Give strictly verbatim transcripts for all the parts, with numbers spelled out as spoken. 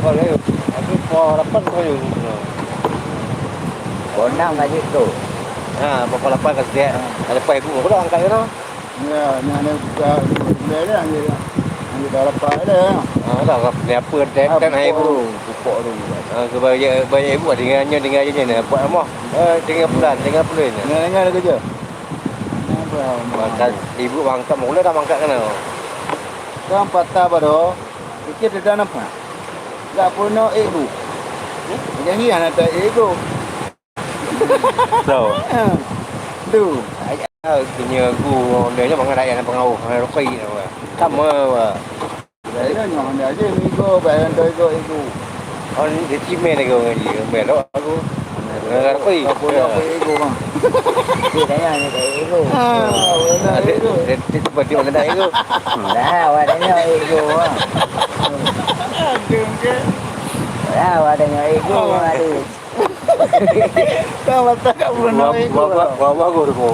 Aku po lapan ko yue. Po enam ka jeuet tu. Ha, po lapan ka setiap. Ha. Ada po ibu ko dah angkat ke tu. Ya, nyan ada buka dua bulan dah, dia dah, dia dah lapan dah. Ha, dah, dah, dia apa, dia Ah, kan air pupuk bu. Tu, pupuk tu. Ha, sebab dia, banyak ibu tinggal nyoe, tinggal je ni, buat rumah. Eh, tinggal bulan, tinggal bulan ni. Nyan, nyan ada kerja. Nyan apa? Mangkat, ibu mangkat, mula dah mangkat kena. Kan patah baru, fikir dia dah nampak. Tak pernah ibu. Jadi, anak tak ibu. So. Ha. Tu. Ayah punya gu, dia ni mangat ayah nak pengaruh, mangat rukui. Sama, bah. Saya nyoh anda aja, ego, bayang tu ego, ego. Oh, ni dia cimeh lagi orang ni, melok aku. Mangat rukui. Apa dia apa ego, bang? Dia tanya ni tak ego. Ha, benar ego. Dia, dia, dia, dia, dia, dia, ego. Dah, awak tanya ego, bang. Aduh, ke? Dah, awak tanya ego, bang, ada. Ka mata kat Bruno Wah, itu. Wah, wah, wah, bagus tu.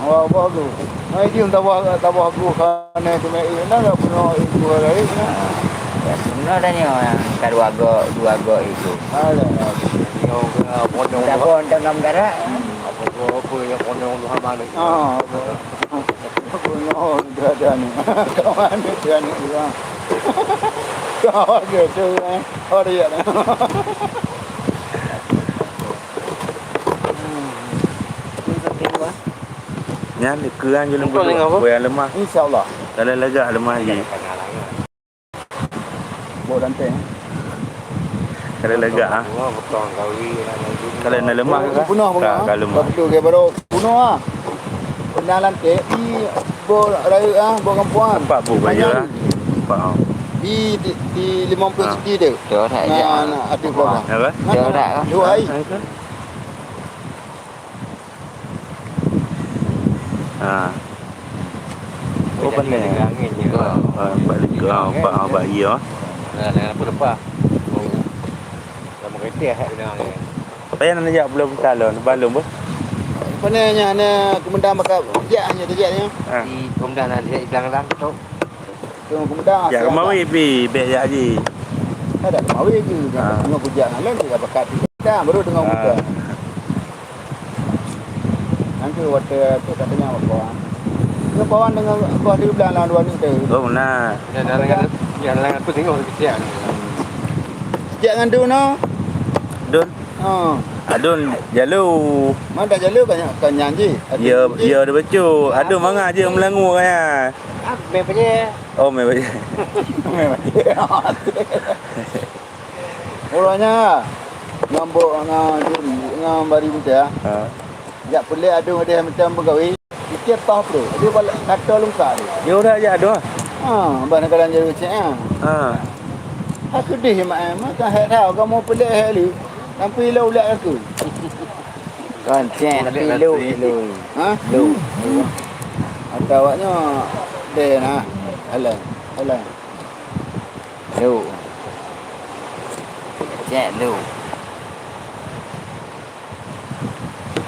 Wah, bagus. Nah, ini tabah, tabah aku khana tu mai. Nah, kat Bruno itu hari. Ya, Bruno dah ni orang ka dua go, dua go itu. Alah. Dia orang kena pondong. Tak pun tengah mendarat. Apa, apa, apa yang pondong tu hama ni. Ah, apa. Bruno dah ada ni. Kawan dia ni orang. Kawan dia tu, eh. Oh, dia. Nyan dikeue nyan je lôn Engkau peuduek, tengok apa? Peue nyang leumah. InsyaAllah. Kalau lagak leumah lagi. Bok danteng. Kalau lagak, ah. Kalau na leumah, oh, ka? Penuh penuh, Ka, ah. Ka leumah. Waktu dia baru penuh, ah. Pernah lantik di bok rayeuk, ah, bok gampông, ah. Nampak bok rayeuk, ah. Nampak, ah. Di, di, di limong ploh Ah. senti tu. Dah, dah, Nah, dah. Nah, ada bawah. Apa? Nah, Dah, dah. Dua hari. Ah, itu. Ha. Oh, pandai. Ha, nampak leka, ha, nampak, ha, bak iya. Nah, nah, apa depan? Oh. Dalam kereta, ha, kena angin. Payah nak jak belum calon, balum beuh? Apa ni, nya, ni, keumendang bak jak, nya, jak, nya. Ha. Di keumendang, di, di belang-belang, tu. Keumendang, Ya, asal kemawi pi, bek jak haji. Ada kemawi ke? Ha. Tengok kujak ngaleng, tidak bakat. Dah, baru tengok Ha. muka. Nanti waktu tu katanya apa? Ke kawan dengan kau di belah lawan dua ni tu. Oh, nah. Yang lain, yang lain aku tengok kecil. Sejak ngan Dun, no? Dun? Ha. Adun jalo. Mana jalo banyak kan nyan je. Ya, ya, ada betul. Adun mangat je melangu kan. Ah, main apa je? Oh, main apa je? Main apa je? Orangnya ngambok dengan Dun, dengan Bari Muda. Ha. Jak peulek adong deh macam begawi. Pikir toh bro. Dia balik kata lungkak dia. Dia udah jak adong. Ha, bah nak kalan jadi cek ah. Ha. Aku deh mak eh, mak kan hek tau kamu peulek hek lu. Sampai lo ulak aku. Kan cek tapi lu lu. Ha? Lu. Atau awaknya deh nah. Alah. Alah. Lu. Cek lu.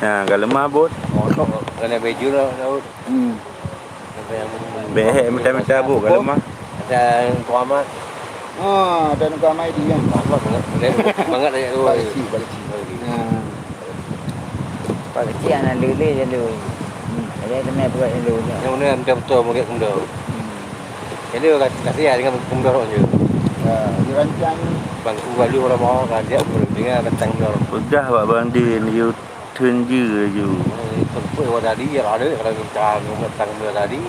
Ha, ka leumah bot. Moto kena baju lah, Daud. Hmm. Behek mita-mita bot ka leumah. Ada Tuan Mat. Ha, ada Tuan Mat di kan. Mat bangat, bangat, bangat ayat tu. Balik si, balik si. Ha. Pak kecil anak lele je tu. Hmm. Ada teman buat yang tu. Yang mana minta betul, mungkin benda. Hmm. Jadi, ka-, kasihan dengan peumudorot je. Ya, dirancang. Bangku balu orang mau, ka dia pun tinggal batang mudorot. Peugah bak Bang Din, you theun jeu laju. Eh, tempat awak tadi, ya, ada, kalau kita ngomong batang mudorot tadi.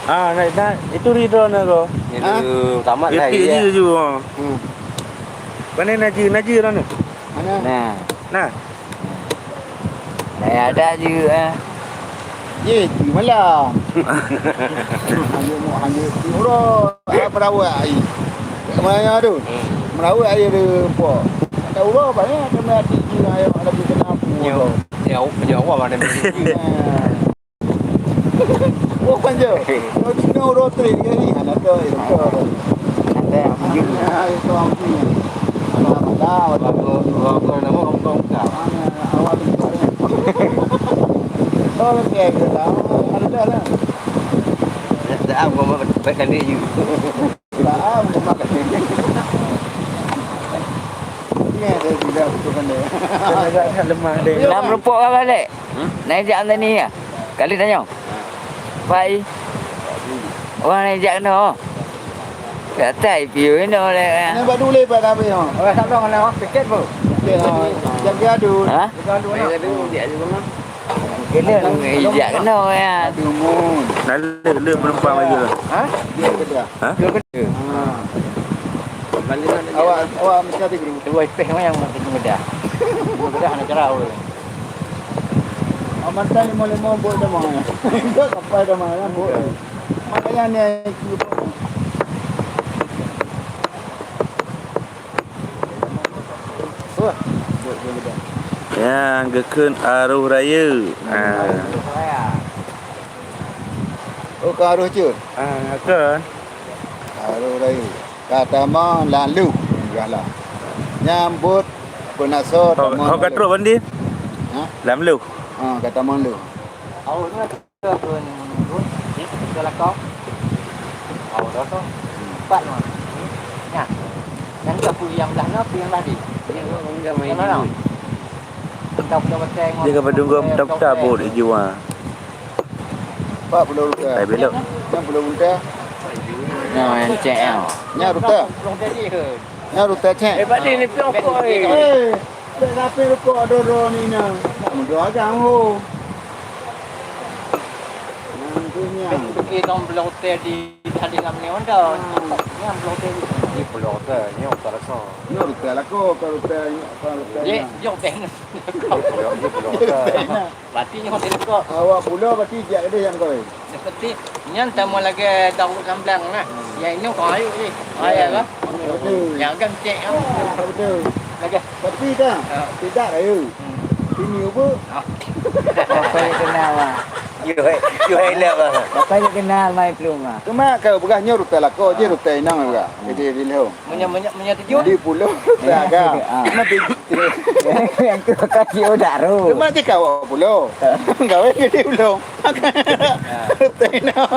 Ah, nak, nak, itu ridho nak kau. Itu Ha? tamat lah, Itik ya. jeu laju, ha. Hmm. Mana nak jeu, nak jeu dah ni? Mana? Nah. Nah. Saya ada je, eh. Ye, di malam. Hanya mau, hanya di urut. Ah, merawat ai. Kat mana tu? Hmm. Merawat ai dia, apa? Ada urut, banyak kena hati dia, ayam ada kena apa Nyawa, tu. nyawa, nyawa mana mesti. Ah. Oh, panjang. Oh, di sini orang tu, dia ni, anak tu, dia tu. Nanti, mungkin. Ah, itu orang tu. Anak, anak, Bagus, bagus, nama orang tu. Anak, awak tu. Oh, okey, okey, lah. Ada dah lah. Dah, dah, baik kali you. Lah, bukan makan. Lam rupok ka balik. Hmm? Naik jak tadi ya. Kali tanya. Pai. Wah, naik jak kena. Kata piu ini oleh. Ini bak dulu lepas kami, ha. Orang tak tahu mana tiket pun. Tiket, ha. Jaga adu. Ha? Jaga adu, nak. Jaga adu, jak adu, nak. Kena, ijak kena, ya. Aduh, mun. Lalu, lalu penumpang lagi lah. Ha? Dia kena. Ha? Dia kena. Ha. Awak, awak mesti ada guru. Dua ipeh yang mesti mudah. Mudah nak cara awak. Amantan lima-lima buat dah mah. Dah sampai dah mah, buat. Makanya ni, Nyang geukheun arôh rayeuk. Ah. Oh, ka arôh cut? Ah, kon. Arôh rayeuk. Ka tamong lam luh, lah. Nyang buet peunaso tamong lam luh. Ho ka trok banding? Ha? Lam luh. Ha, ka tamong luh. Arôh nyoe. Ke pun, ke lakau. Oh, dah tu. Empat mah. Nah. Yang ke pun yang dah na, pun yang dah di. Yang mana? Dia ka padum gom tak tabot di jiwa. Empat puluh rupiah. Hai belok. Enam puluh rupiah. Nah, yang cek ya. Nya rupiah. Nya rupiah cek. Eh, Pak Din, ni pion kok, eh. Eh. Bèk lapéh rukok droe-droe ni na. Tak meudoa agam ho. Nyan tu nyan. Bèk tong bloe hotel di tadi ngam ni onda. Nyan bloe hotel di. Di bloe hotel, nyoe tak rasa. Nyoe hotel aku, kalau hotel, kalau hotel. Ye, nyan. Yo teh. Yo, yo, bloe hotel. Berarti nyoe hotel kok. Awak pula berarti jak deh yang kau. Seperti nyan sama lagèe tahu samblang lah. Yang ini kau ayu ni. Ayah lah. Betul. Yang kan cek kan. Betul. Lagi. Tapi dah. Ha. Tidak raya. Hmm. Ini apa? Ha. Bapak yang kenal lah. You hai, you hai lah, Bang. Bapak yang kenal mai peluma. Cuma kalau berasnya rutai lako je, rutai inang juga. Jadi, di lehong. Meunyoe, meunyoe, meunyoe tujoh? Di pulo, eh, tak ada. Ah. Nanti. Yang tu kasih udah ru. Cuma je kawak pulo. Gawe jadi pulo. Tengok.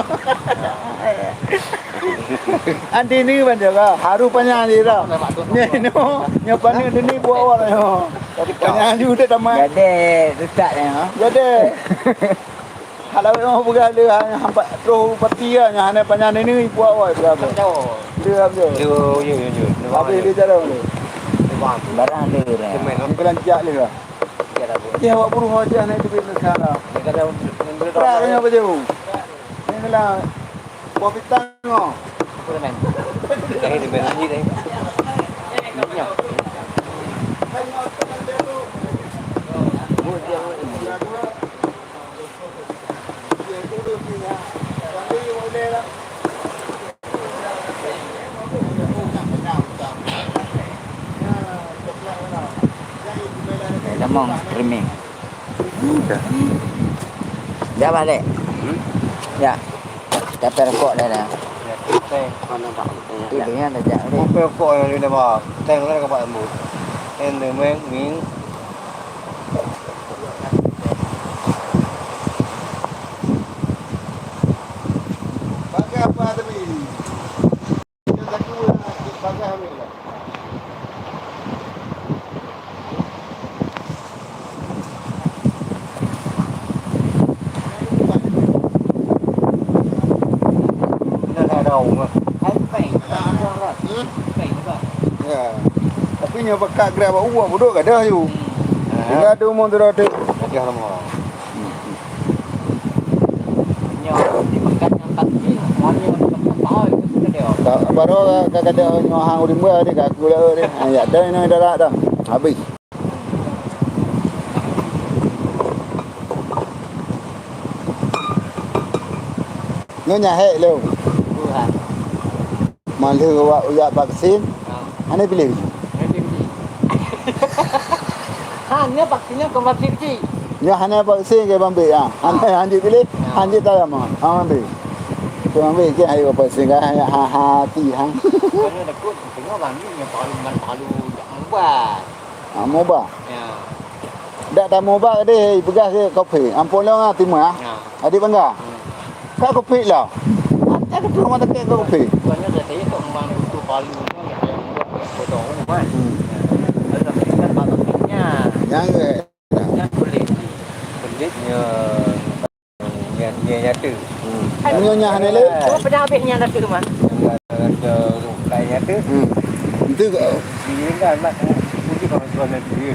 Nanti ni banyak lah. Haru panjang je dah. Ni no. Nyo panik tu ni buat awak nyo. Panjang je udah tamat. Jadi, tetap ya. Jadi. Hak lawét mah peugah lé, ha, hampat troh pati ya, nyang hana panyang ni, ni ibu awai peugah apa. Lé apa tu? Yo, yo, yo, yo. Habis lé cara tu. Barang lé dah. Ni kalian jak lé lah. Ya, awak buruh aja naik duit ni sekarang. Ni kadang, ni kadang. Berat ni apa jauh? Ni lah. Buah pisang oh. Apa dah main? Eh, dia main lagi dah. Ya. Dah mau streaming. Dah. Dah balik. Hmm? Ya. Dah perokok dah dah. Ya, sampai. Mana tak? Tu dia dah jak balik. Apa rokok yang dia dah bawa? Teng mana kau buat lembut? Teng dia main, main. Pakai apa tadi? Kita satu pakai ambil lah. Dah ada orang lah. Hai, pai. Hmm? Pai, apa? Ya. Tapi nyoe pakat grab bak uwa budok gadoh ju. Hmm. Tinggal tu umur tu dah tu. Gadoh lama. Nyoe di pangkat nyang tak tinggi, nyoe di pangkat bawah itu sudah dia. Tak, baru ka, ka gadoh nyoe hang urimba dia, ka aku lah dia. Ha, ya, dah ni dah dah. Habis. Nyoe nyan hék lom. Tuhan. Man lheueh awak ujak vaksin, ha, hana piléh biji. Hana piléh biji. Ha, nyoe vaksin nyoe kon vaksin biji. Nyoe hana vaksin ke bambe, ha. Hana, ha, hanjeuet piléh, ha, hanjeuet tayang, ha. Ha, bambe. Tu bambe ke ayo vaksin kan, ha, ha, ha, hati, ha. Bukannya takut, tengok bang, ni yang palu, man palu, jak meubat. Ha, meubat. Ya. Dak tamuba deh, peugah keu kopi. Ampôn lôn ah, timah. Ya. Adik bangga. Hmm. Ka kopi lah. Ada tu rumah sakit ka kopi. Bukannya dah saya tak memang itu palu tu, yang saya buat, yang potong tu kan. Hmm. Ya. Ada tak Nyoe nyata. Hmm. Nyoe nyang hana lé. Oh, pernah habis nyang rasa rumah. Rasa lain nyata. Hmm. Itu kok. Dia kan nak puji kalau tuan nanti dia.